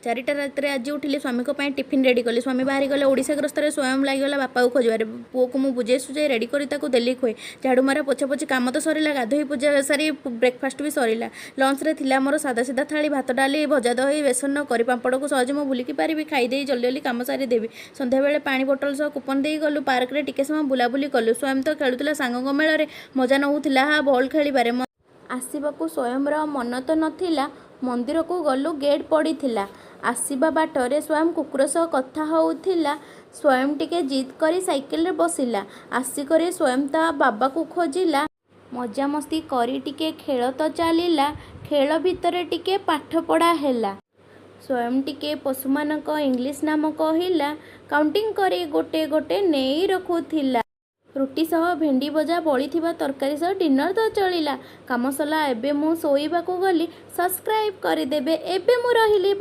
4ଟା ରାତିରେ ଆଜି ଉଠିଲି। ସ୍ୱାମୀଙ୍କ ପାଇଁ ଟିଫିନ୍ ରେଡ଼ି କଲି। ସ୍ୱାମୀ ବାହାରି ଗଲେ ଓଡ଼ିଶା ଗ୍ରସ୍ତରେ। ସ୍ୱୟଂ ଲାଗିଗଲା ବାପାକୁ ଖୋଜିବାରେ। ପୁଅକୁ ମୁଁ ବୁଝେଇ ସୁଝେଇ ରେଡ଼ି କରି ତାକୁ ଦେଲି ଖୁଆଇ। ଝାଡ଼ୁ ମାରା, ପୋଛାପୋଛି କାମ ତ ସରିଲା। ଗାଧୋଇ ପୂଜା ସାରି ବ୍ରେକଫାଷ୍ଟ ବି ସରିଲା। ଲଞ୍ଚରେ ଥିଲା ମୋର ସାଧା ସିଧା ଥାଳି, ଭାତ, ଡାଲି, ଭଜା, ଦହି, ବେସନ, କରି ପାମ୍ପଡ଼କୁ ସହଜେ ମୁଁ ଭୁଲିକି ପାରିବି। ଖାଇଦେଇ ଜଲ୍ଦି ଜଲ୍ଦି କାମ ସାରିଦେବି। ସନ୍ଧ୍ୟାବେଳେ ପାଣି ବୋଟଲ ସହ କୁପନ୍ ଦେଇ ଗଲୁ ପାର୍କରେ, ଟିକେ ସମୟ ବୁଲାବୁଲି କଲୁ। ସ୍ୱୟଂ ତ ଖେଳୁଥିଲା ସାଙ୍ଗଙ୍କ ମେଳରେ, ମଜା ନେଉଥିଲା ବଲ୍ ଖେଳିବାରେ। ଆସିବାକୁ ସ୍ୱୟଂର ମନ ତ ନଥିଲା। ମନ୍ଦିରକୁ ଗଲୁ, ଗେଟ୍ ପଡ଼ିଥିଲା। ଆସିବା ବାଟରେ ସ୍ୱୟଂ କୁକୁର ସହ କଥା ହେଉଥିଲା। ସ୍ୱୟଂ ଟିକେ ଜିଦ୍ କରି ସାଇକେଲରେ ବସିଲା। ଆସିକରି ସ୍ୱୟଂ ତା ବାବାକୁ ଖୋଜିଲା। ମଜାମସ୍ତି କରି ଟିକେ ଖେଳ ତ ଚାଲିଲା, ଖେଳ ଭିତରେ ଟିକେ ପାଠପଢ଼ା ହେଲା। ସ୍ୱୟଂ ଟିକେ ପଶୁମାନଙ୍କ ଇଂଲିଶ ନାମ କହିଲା। କାଉଣ୍ଟିଂ କରି ଗୋଟେ ଗୋଟେ ନେଇ ରଖୁଥିଲା। ରୁଟି ସହ ଭେଣ୍ଡି ଭଜା, ବଳିଥିବା ତରକାରୀ ସହ ଡିନର ତ ଚଳିଲା। କାମ ସରିଲା, ଏବେ ମୁଁ ଶୋଇବାକୁ ଗଲି। ସବସ୍କ୍ରାଇବ୍ କରିଦେବେ। ଏବେ ମୁଁ ରହିଲି।